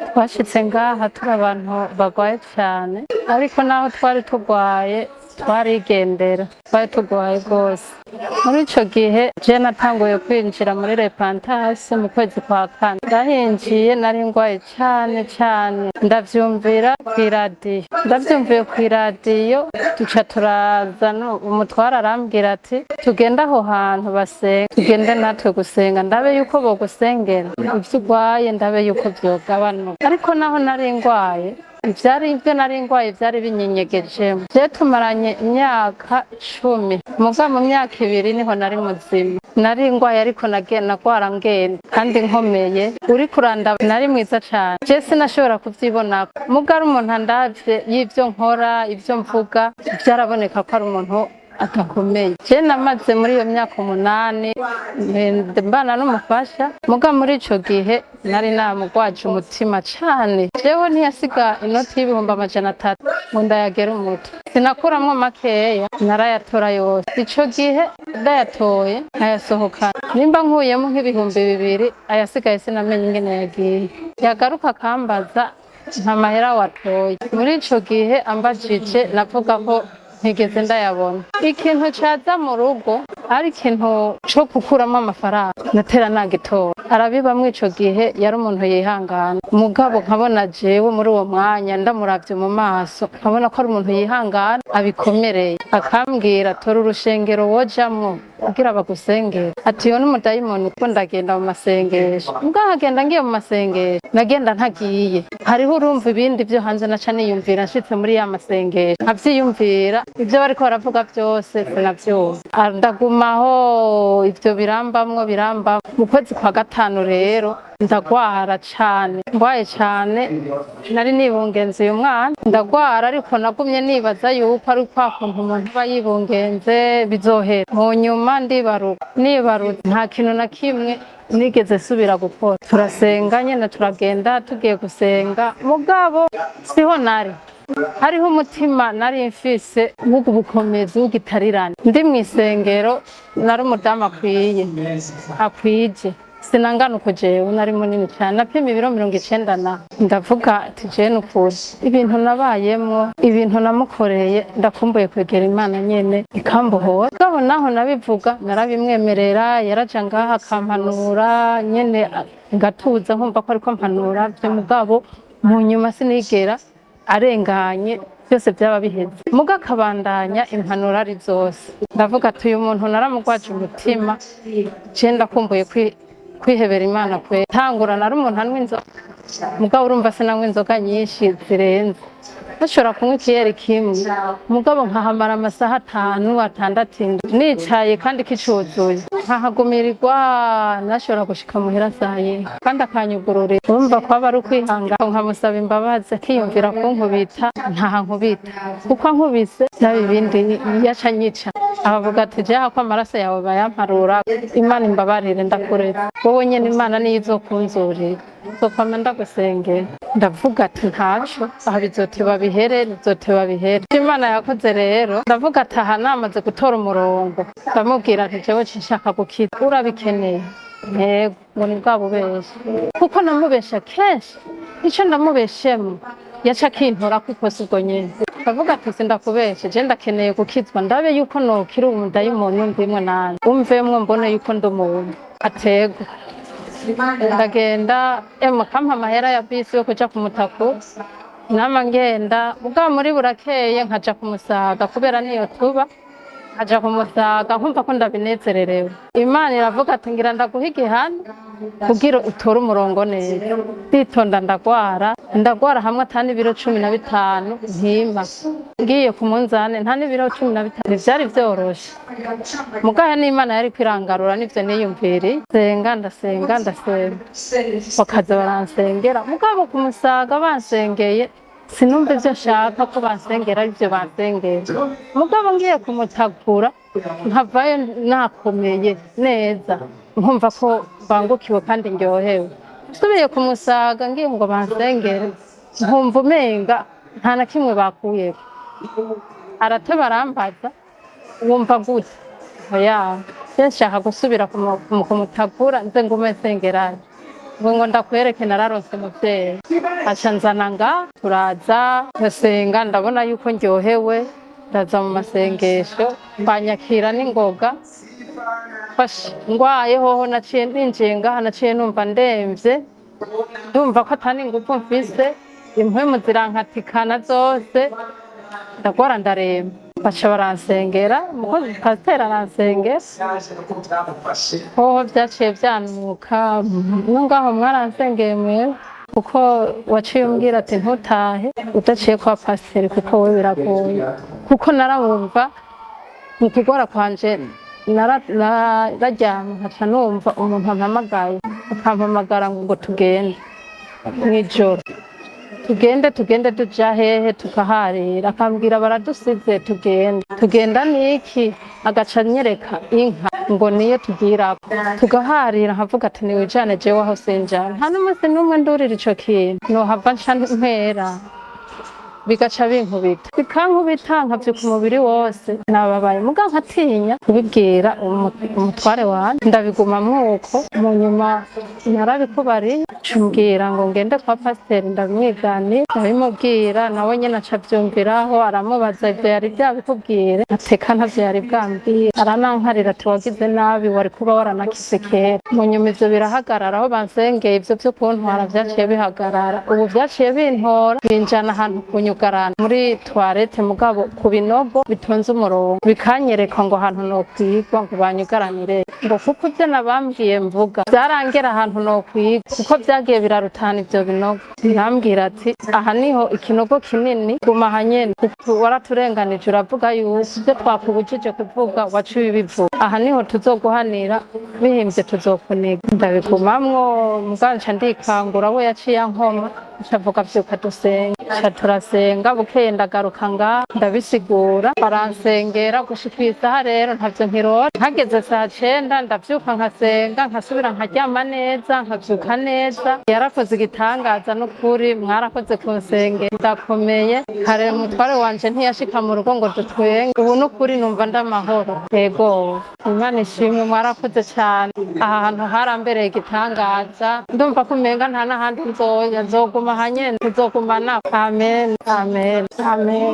Twashitse ngaha turi abantu barwaye cyane, ariko naho twari turwaye twarigendera, twari turwaye rwose. Muri ico gihe je natanguye kwinjira muri Repentance mu kwezi kwa kane. Ndahinjiye nari ngwaye cane cane, ndavyumvira kw'iradiyo. Ndavyumviye kw'iradiyo, duca turaza. Umutware arambwira ati: "Tugende aho hantu basenga, tugende natwe gusenga, ndabe yuko bogusengera ivyo urwaye, ndabe yuko vyogabanuka." Ariko naho nari ngwaye, ivyari ivyo nari ngwaye vyari binyenyegejemo. Je tumaranye imyaka 10, muga mu myaka 2 niho nari muzima. Nari ngwaye, ariko nagwara ngenda kandi nkomeye. Uri kurandaba nari mwiza cane. Je sinashobora kuvyibonako, muga ari umuntu andavye y'ivyo nkora, ivyo mvuga, vyaraboneka ko ari umuntu adakomeye. Je namaze muri iyo myaka 8 mbana n'umufasha, muga muri ico gihe nari namugwaje umutima cane. Jewe ntiyasiga inoti y'300,000 ngo ndayagere umutwe, sinakuramwo makeya, narayatora yose. Ico gihe ndayatoye nkayasohokana, nimba nkuyemo nk'2000, ayasigaye sinamenye ingene yagiye. Yagaruka akambaza: "Nta mahera watoye?" Muri ico gihe ambajije, navuga ko ntigeze ndayabona. Ikintu caza mu rugo ari ikintu co gukuramo amafaranga, natera nagitora, arabibamwo. Ico gihe yari umuntu yihangana, mugabo nkabona jewe muri uwo mwanya ndamuravye mu maso, nkabona ko ari umuntu yihangana abikomereye. Akambwira: "Tora urushengero wojamwo kugira bagusengere." Ati: "Yo n'umudayimoni." Kuko ndagenda mu masengesho, mbwa nkagenda ngiye mu masengesho, nagenda ntagiye. Hariho urumva ibindi vyo hanze naca niyumvira nshitse muri ya masengesho, nkavyiyumvira, ivyo bariko baravuga vyose sinavyumva. Ndagumaho, ivyo birambamwo, birambamwo. Mu kwezi kwa gatanu rero ndagwara cane, ndwaye cane. Nari nibungenze uyu mwana, ndagwara, ariko nagumye nibaza yuko ari kwa kuntu umuntu aba yibungenze bizohera. Mu nyuma ndibaruka. Nibarutse nta kintu na kimwe nigeze subira gukora. Turasenga nyene, turagenda, tugiye gusenga, mugabo siho nari. Hariho umutima nari mfise w'ubukomezi w'igitarirane. Ndi mw'isengero nari umudamu akwiye akwije, sinangana uko. Jewe nari munini cyane, napima ibiro 90 na. Ndavuga ati: "Jewe nukuri ibintu nabayemwo, ibintu namukoreye, ndakumbuye kwegera Imana nyene ikambohora." Mugabo naho nabivuga, narabimwemerera. Yaraja ngaha akampanura nyene, ngatuza, nkumva ko ariko mpanura vyo. Mugabo mu nyuma sinigera arenganye, byose byaba biheze, muga akabandanya impanuro ari zose. Ndavuga ati: "Uyu muntu naramugwaje umutima, je ndakumbuye kwihebera Imana." Kwe tangura nari umuntu anywa inzoga, mugabo urumva sinanywa inzoga nyinshi zirenze. Bashobora kunywa ikiyeri kimwe, mugabo nkahamara amasaha 5, 6, 7 nicaye kandi kicuzuye, nkahagumirirwa. Nashobora gushika muhira saa yine kandi akanyugururira. Urumva kwaba ari ukwihangana. Nkamusaba imbabazi, akiyumvira kunkubita, ntaha nkubita, kuko ankubise byaba ibindi, yaca nyica. Abavuga ati: "Jewe ko amaraso yawe bayamparura, Imana imbabarire, ndakuretse, wowe nyene Imana niyo izokunzurira, nzokwama ndagusengera." Ndavuga ati: "Ntaco, aha bizoteba bihere, bizoteba bihere." Ivyo Imana yakoze rero, ndavuga ati: "Aha namaze gutora umurongo." Ndamubwira nti: "Jewe nshaka gukira, urabikeneye?" Ntego ngo ni bwa bubeshi, kuko namubesha kenshi. Ico ndamubeshemwo yaca akintora ko ikosa ubwo nyene. Ndavuga ati: "Sindakubeshe, je ndakeneye gukizwa, ndabe yuko nokira umudayimoni ndimwe nanje, umvemwo, mbone yuko ndi umuntu." Ategwa ndagenda, emwe akampa amahera ya bisi yo kuja kumutaku. Nama ngenda, mugabo muri burakeye nkaja kumusaga, kubera niyo tuba, nkaja kumusaga nkumva ko ndabinezererewe. Imana iravuga ati: "Ngira ndaguha igihano kugira utore umurongo neza." Nditonda, ndagwara, ndagwara hamwe ata n'ibiro 15 mpima. Ngiye ku munzane nta n'ibiro 15. Ntivyari vyoroshe, mugahe n'Imana yari kwirangarura, nivyo niyumviriye. Senga, ndasenga, ndasenga, bakaza baransengera, mugabo ku musaga bansengeye sinumva ivyo nshaka ko bansengera arivyo bansengera. Mugabo ngiye kumutakura nkavayo nakomeye neza, nkumva ko mbangukiwe kandi ndyohewe. Nsubiye kumusaga ngiye ngo bansengere, nkumva umenga nta na kimwe bakuyeko. Arateba arambaza: "Wumva gute?" "Oya, je nshaka gusubira kumutakura, nze ngume nsengerayo." Ngo ndakwereke, nararonse muvyeyi. Aca nzana nga turaza ndasenga, ndabona yuko ndyohewe, ndaza mu masengesho, banyakira n'ingoga. Fashe ngwaye hoho, naciye ninjiye ngaha, naciye numva ndemvye, ndumva ko atani ingufu mfise, impwemu zirankatikana zose, ndagwara ndaremba. Baca baransengera, umukozi pasiteri aransengera, hoho vyaciye vyanuka. No ngaho mwaransengeye mwewe, kuko waciye umbwira ati ntutahe udaciye kwa pasiteri, kuko we biragoye, kuko narawumva mu kugora kwanje. Nararyama nkaca numva umuntu ampamagaye, akampamagara ngo tugende mw'ijoro, tugende, tugende, tuja hehe? Tukaharira. Akambwira baradusize, tugende. Tugenda niki? Agaca anyereka inka ngo niyo tugirako, tugaharira. Nkavuga ati niwijane, jewe aho sinjana, nta n'umunsi n'umwe ndurira ico kintu, nohava nca mpera. Bigaca binkubita, bikankubita, nkavyuka umubiri wose nababaye, muga nkatinya kubibwira umutware wanje, ndabigumamwo uko. Mu nyuma narabikubariye, cumbwira ngo ngende kwa pasiteri ndabimwiganira, ndabimubwira, nawe nyene aca avyumviraho, aramubaza ivyo yari byabikubwire, ateka ntavyo yari bwambwire. Aranankarira ati wagize nabi, wari kuba waranakize kera. Mu nyuma ivyo birahagarara, aho bansengeye ivyo vyo kuntwara vyaciye bihagarara. Ubu vyaciye bintora binjana ahantu kunyugarana muri toilette, mugabo ku binogo bitonze umurongo, bikanyereka ngo ahantu nokwigwa, ngo banyugaranire, ngo kuko ivyo nabambwiye mvuga vyarangera ahantu nokwigwa, kuko vyagiye birarutana ivyo binogo. Birambwira ati aha niho ikinogo kinini, guma aha nyene, kuko waraturenganije, uravuga yuko ivyo twakubujije kuvuga waciye ubivuga, aha niho tuzoguhanira, bihimvye tuzokuniga. Ndabigumamwo, muganca ndikangura, we yaciye ankoma, ncavuga vyuka dusenge, nca turasenga. Bukeye ndagaruka ngaha, ndabisigura, baransengera gushika isaha. Rero ntavyo nkirota. Hageze saa 9 ndavyuka nkasenga, nkasubira nkaryama neza, nkavyuka neza. Yarakoze igitangaza n'ukuri, mwarakoze kunsengera, ndakomeye. Kare umutware wanje ntiyashika mu rugo ngo dutwenge, ubu n'ukuri numva ndamahoro. Yego, Imana ishimwe, mwarakoze cane. Aha hantu harambereye igitangaza, ndumva ko umenga nta n'ahandi nzoja, nzoguma aha nyene, tuzogumana. Amen, amen, amen.